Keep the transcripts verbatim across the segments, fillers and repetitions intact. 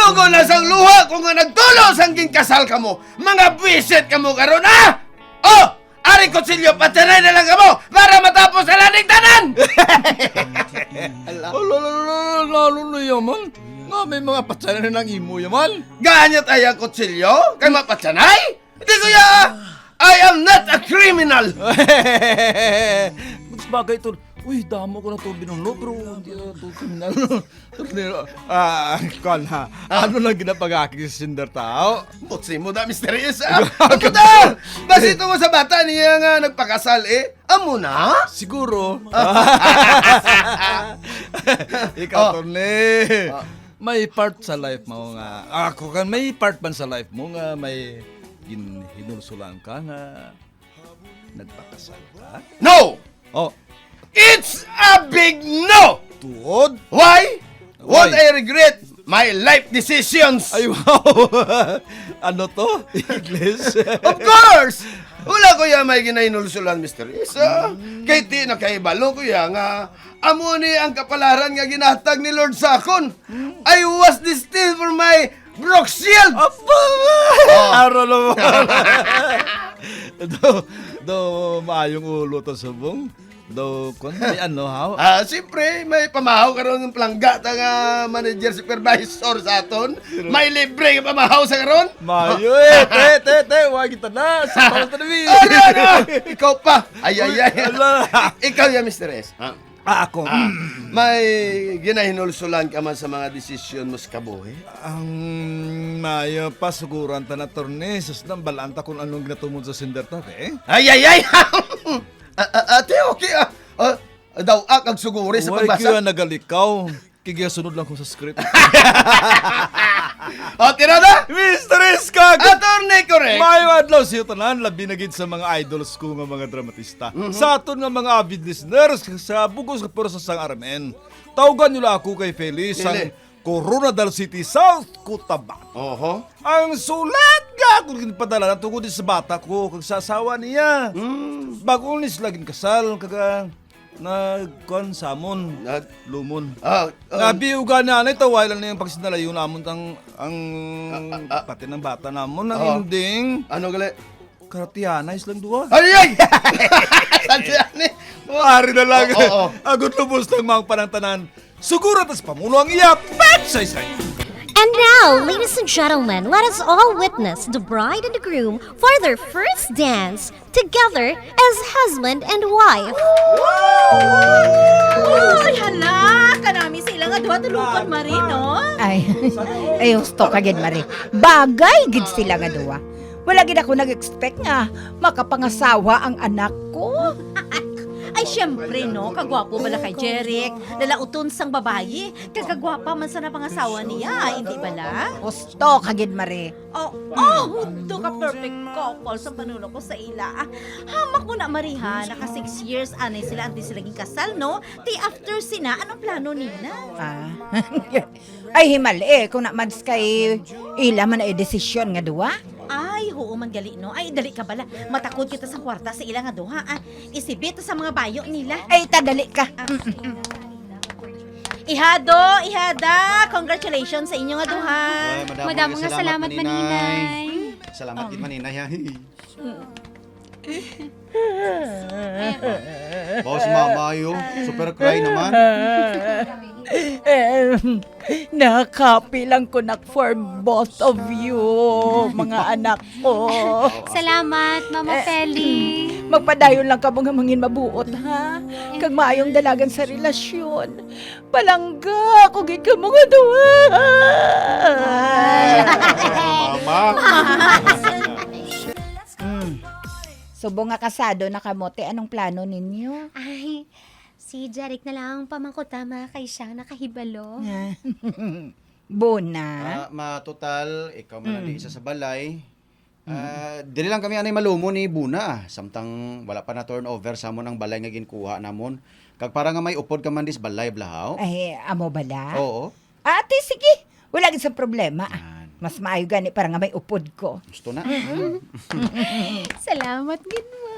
Tugo na sang luha ko nga nagtulo sang ginkasal kamo. Mga buwisit kamo karon, ah! Oh! Ari kutsilyo, patsanay na lang kamo para matapos na lang ning tanan! Ala. Ala, ala, ala, ala, lalo na yaman. Nga may mga patsanay na nang imo yaman. Ganyat ay ang kutsilyo? Kay mapatsanay? Hindi, kuya! I am not a criminal! Mas bagay to. Uy, damo ko na to binuno, pero hindi na to kriminal. Ah, kwan ha. Ano lang ginapagaki sa sender tao? Butsi mo da, Mister S, ah. Ano da? Basi ito mo sa bata niya nga nagpakasal, eh. Amo na? Siguro. Ikaw, Oh. Tony. Oh. May part sa life mo nga, ako kan may part man sa life mo nga may gin-, hinulsulan ka nga nagpakasal ka? No! Oh. It's a big no! Tuod? Why? Why? Won't I regret my life decisions? Ay, wow! Ano to? English? Of course! Wala ko ya may ginahinulsulan, Mister Isa. Mm. Kay ti nakahibalo ko ya nga amo ni ang kapalaran nga ginatag ni Lord sa akon. Mm. I was destined for my Brooke Shields! Apa! Oh. Aro naman. Do, do, maayong ulo to, subong. Do, kun, may ano, haw? Ah, siyempre, may pamahaw karon ng palangga ta nga manager, supervisor sa aton. Sino? May libre nga pamahaw sa karon. Mayo, eh. Te, te, te, wag kita na. Sa karon ta na, mi. Ano, ano? Ikaw pa. Ay, ay, Uy, ay. Ala. Ikaw ya, Mister S. Ha? Ah, ako. Ah, may ginahinulsulan ka man sa mga desisyon mo sa kabuhi? Ang maayo pa, suguran ta na, attorney. Sus, nang balaan ta kung anong ginatumod sa sender ta, eh. Ay, ay, ay! Ah, ah, ate, okay, ah. Ah, daw, ah, kag suguri sa Why pagbasa. Kaya nagalikaw? Kaya sunod lang ko sa script. O, tira na! Mister Iskag! Attorney Correct! Maayong adlaw sa iyo tanan, labi na gid sa mga idols ko nga mga dramatista. Mhm. Sa aton nga mga avid listeners, sa bugos nga pwersa sang R M N. Tawgan nyo lang ako kay Feli, sang Feli. Coronadal City, South Cotabato. Oho. Ang sulat nga ako ginpadala na tungod sa bata ko, kag sa asawa niya. Mm. Bago ni sila ginkasal, kag, ah, nagkuan sa amon, Nag- lumon. Ah, ah. Nga biuga na, ano ito, wala na yung pagsinalayo namon, ang, ang Ah, ah, ah. pati ng bata namon, ang Ah. ending, Ano gali? karatihanay silang duwa. Ay, ay! Saan siya ni? Ari na lang. Oo, oo. Agot lubos lang, mga panangtanan. Sugura tas pamuno ang iya pagsaysay. And now, ladies and gentlemen, let us all witness the bride and the groom for their first dance together as husband and wife. Uy, hala! Kanami sila nga duha tulukon, Marie, no? Ay, ay, husto ka gid, Marie. Bagay gid sila nga duha. Wala gid ako nag-expect nga makapangasawa ang anak ko. Ay, syempre, no? Kagwapo bala kay Jeric. Lalauton sang babayi. Kagagwapa man sa napangasawa niya, hindi bala? Husto ka gid, Marie. Oh, oh, husto ka, perfect couple sa panulo ko sa ila. Ah, hamak mo na, Marie, ha? Naka six years, anay sila, antes sila ging kasal, no? Ti after sina, anong plano nila? Ah. Ay, himal eh, kung na mads kay ila man ay desisyon nga duwa. Ay, huo man gali, no? Ay, dali ka bala. Matakod kita sa kwarta sa ila nga duha, ah. Isibit sa mga bayo nila. Ay, ta, dali ka. Ah. Mm, mm, mm. Ihado, ihada, congratulations sa inyo nga duha. Ay, madamo Madamo nga nga salamat, salamat, Maninay. Maninay. Salamat gid, Maninay, ha. Bawas si Mama, yo. Super cry naman. Em, nakapi lang ko nak for both of you, mga anak ko. Salamat, Mama Eh, Feli. Magpadayon lang kamo nga mangin mabuot, ha? Kag maayong dalagan sa relasyon. Palangga ko gid kamo nga duha. Mama. Mm. Subong nga kasado na kamo, te, anong plano ninyo? Ay, si Jeric na lang ang pamangkot, tama, kay siya ang nakahibalo. Bona? Ah, matotal, ikaw man ang Mm. isa sa balay. Mm. Ah, dili lang kami anay malumo ni Bona, ah. Samtang wala pa na turnover sa amon ang balay nga ginkuha namon. Kag para nga may upod ka man dis balay, blahaw. Ay, amo bala? Oo. Ate, sige. Wala gid sa problema. Yan. Mas maayo gani para nga may upod ko. Gusto na. Mm-mm. Salamat gid, ma.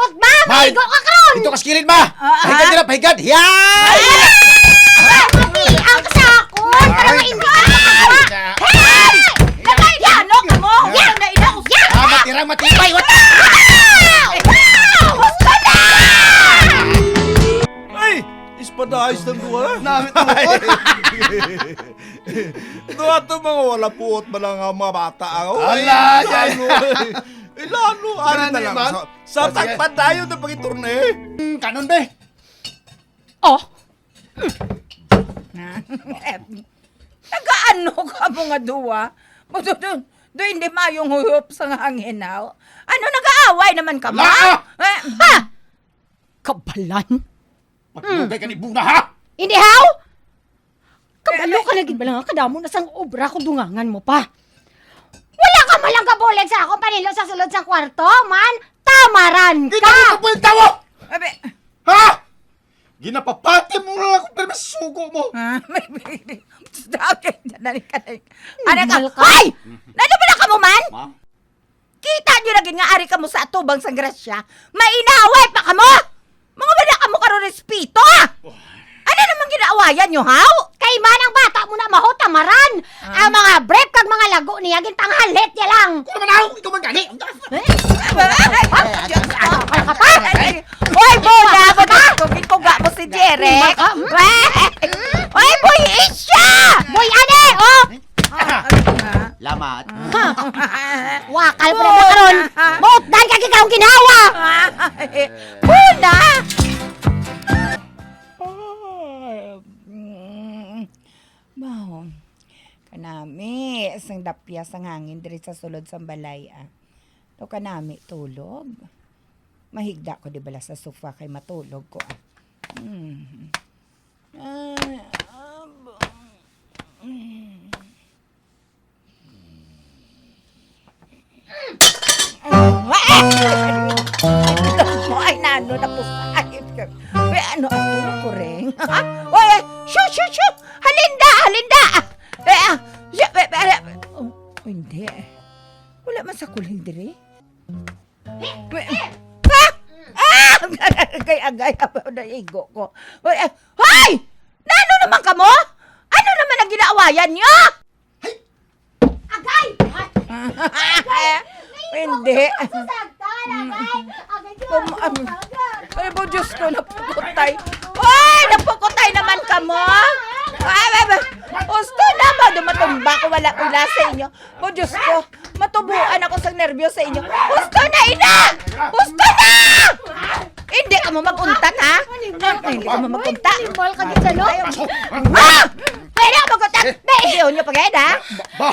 Ambot, ma! Ma, maligo ka karon! Ito ka sa kilid, ma! Ah, ah. Pahigad dira, pahigad! Yan! Ay! Mati ang sa akon! Para Ay, mainit ang ay, mga ay, Hey! Nagay-, ano ka mo? Yan! Yan! Yan! Ah, matirang matibay! What? Ah! Gusto na! Ay! Espada ayos ng duha. Namit mo. Ito ato mga wala puot ba lang ang mga bata, ah? Oh, Ala, ay, yan. Ilano, eh. Ilano, ari Gani, na lang. man. Sa, sa Oh, sige. tagpadayon na pag-iturne. Hmm, kanon, be. Oh. Nagaano ka mo nga duwa? Mo do, do, do, hindi mayong huyop sa hangin, haw? Ano, nag-aaway naman ka mo? Wala! Eh, ha? Kabalan? Maglugay ka ni Buna, ha? Hindi, haw? Kabalo ka na gid bala nga kadamo na sang obra ko dungangan mo pa. Wala ka man lang kabulig sa akong panilo sa sulod sang kwarto, man. Tamaran Hindi ka! ka magkabulig tawo! Abi. Ha? Ginapapati mo lang ako, pero may sugo mo. Ah, may, may, may, dali ka, dali ka. Ano ka? Mahal ka. Hoy! Nano ba na ka mo, man? Ma? Kita nyo na gid nga ari kamo sa atubang sang grasya, mainaway pa kamo! Mga wala kamo karon respeto, ah! Ano naman ginaawayan nyo, haw? Kay man ang bata mo na mahutamaran! Ah. Ang mga brief kag mga lago niya, gintanghalit niya lang! Kung naman ako, ikaw man gani! Eh? Ay, Diyos ko! Ay, ay, ay, ay. Hoy, Boy, ah, Boy, Diyos ko, gikuga mo si Jeric. Maka-, hmm? Hoy, Boy Isha! Boy, ane, oh! Ah, ano nga? Lamat. Ha? Wakal pa naman karon. Mautdan ka, kay akong ginawa. Buna! Mao. Kanami, sang dapya sang hangin diri sa sulod sang balay, ah. To kanami tulog. Mahigda ko di bala sa sofa kay matulog ko, ah. Hmm. Ay, abo. Ay, nano na po sa ayos ka? Uy, ano ako, kureng? Ha? Uy, uy, shoo, shoo, shoo! Halinda, halinda! Eh, ah, siya, eh, eh, eh, oh, hindi. Wala man sa kulin diri. Uy, ah! Ah! Agay, agay, naigo ko. Uy, eh, hoy! Nano naman kamo? Ano naman ang ginaawayan niyo? Agay! Hindi. Susagtan, agay! Agay, Kum-, am-, ay, bo, Diyos ko, napukutay. Oy, napukutay naman ka mo. Ay, ay, ay. Gusto na ba? Dumatumba ko, wala pila sa inyo. Bo, Diyos ko, matubuan ako sa nervyo sa inyo. Gusto na, ina! Gusto na! Hindi ka mo mag-untat, ha? Hindi ka mo mag-untat. Animal ka dito, no? Ayaw. Ah! Pwede ka mag-untat? Hindi, unyo pa gaya, ha? Ba?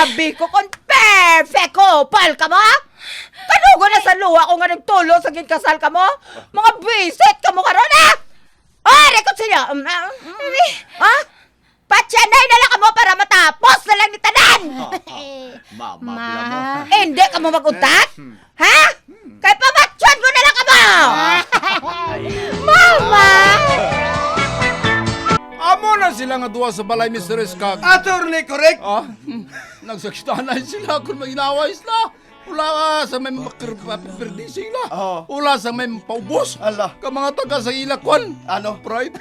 Abi ko kung perfect couple ka mo? Kanugo na sa luha ko nga nagtulo sa ginkasal ka mo? Mga bisit ka mo karon, ah! Oh, rekot sa inyo. Um, ah, um, ah? Patyanay na lang kamo para matapos na lang ni tanan. Ah, ah. Mama, Ma. Bla mo. Hindi ka mo mag-untat? Hmm. Ha? Kay pamatyan ko na lang kamo. Ah. Mama! Amo na sila nga duha sa balay, Mister Eskag. Attorney, correct? Ah, nagsakitanay sila kung mag-inaway sila. Wala sa may makir-, perdising la. Oo. Wala sa may paubos. Ala. Ka mga taga sa ila, kwan. Ano? Pride.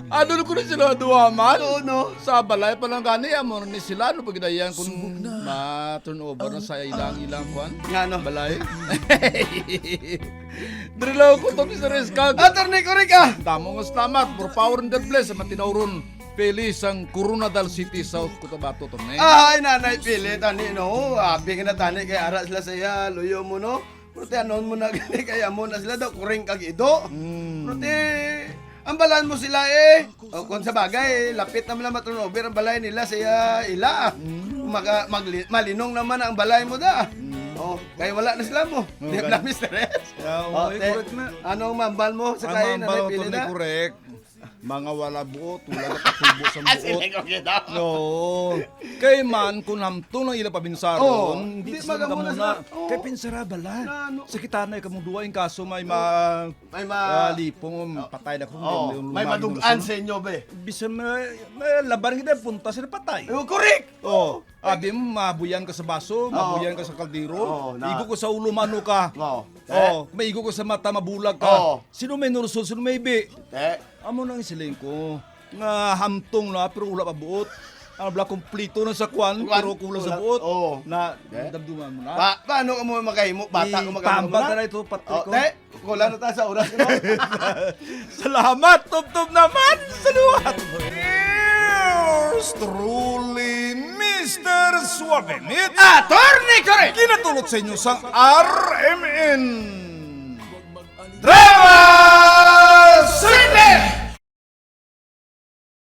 Ano na ko na sila duha man? Oo, no? Sa balay pa lang gani, amo ni sila, no, pagdayan kung Subok na. Ma-turn over na sa ilang, ilang, kwan. Nga, no? Balay. Diri lang ko to, Mister Eskag. Attorney, correct ka. Damo nga salamat. More power and God bless sa matinauron. Pili sang Coronadal City, South Cotabato, Attorney. Ay, Nanay Pili, tani, no? Abi ka na, tani, kay ara sila sa iya, luyo mo, no? Pero ti anon mo na gani, kay amo na sila daw, kuring kag ido. Mm. Pero ti, ang balan mo sila, eh. O, kung sa bagay, lapit naman lang ma-turnover ang balay nila sa iya, ila. Mm. Maka-, magli-, malinong naman ang balay mo da. Mm. O, kay wala na sila mo. Okay. Di na, Mister S. Yeah, O, okay, te, correct na. Anong mambal mo sa Ang kay mambal Nanay ko Pili to ni na? Correct. Mga wala buot, wala nakatubo sa Ah, buot. Sila ko kita. No. Kay man, kung hamtong ang ila pabinsaron, Oo, hindi di sila magamuna magamuna. Sila. Oo. Kay pinsara bala. Na, ano? Sakitanay ka mo duwa yung kaso may ma-, May ma- ah, lipong, Oo. patay na ko, Oo, may may lumang madug-an inuso. Sa inyo, be. Bisan may, may laban kita, punta sila patay. Oh, correct. Oh, abi mo, mabuyan ka sa baso, Oo. mabuyan ka sa kaldero, Oo, na. Igo ko sa ulo, mano ka. Oo. Oh, maigo ko sa mata, mabulag ka. Oo. Sino may nursul, sino may bi? Te. Amo nang siling ko, nga hamtong na, pero wala pa buot. Ano bala, kumplito na sa kwan, Kwan, pero kulang sa wala. Buot. Oo. Na, Te. Damduman mo na. Pa-, paano ka mo makahimo? Bata ko makahimo Ipambag na? Na ito, Patrick, Oh, ko. Te, kulang na ta sa oras, no? Salamat, tubtob naman sa luwat. Yours truly, Mister Suavenit. Attorney Correct. Ginatulot sa inyo sang R M N Drama Center!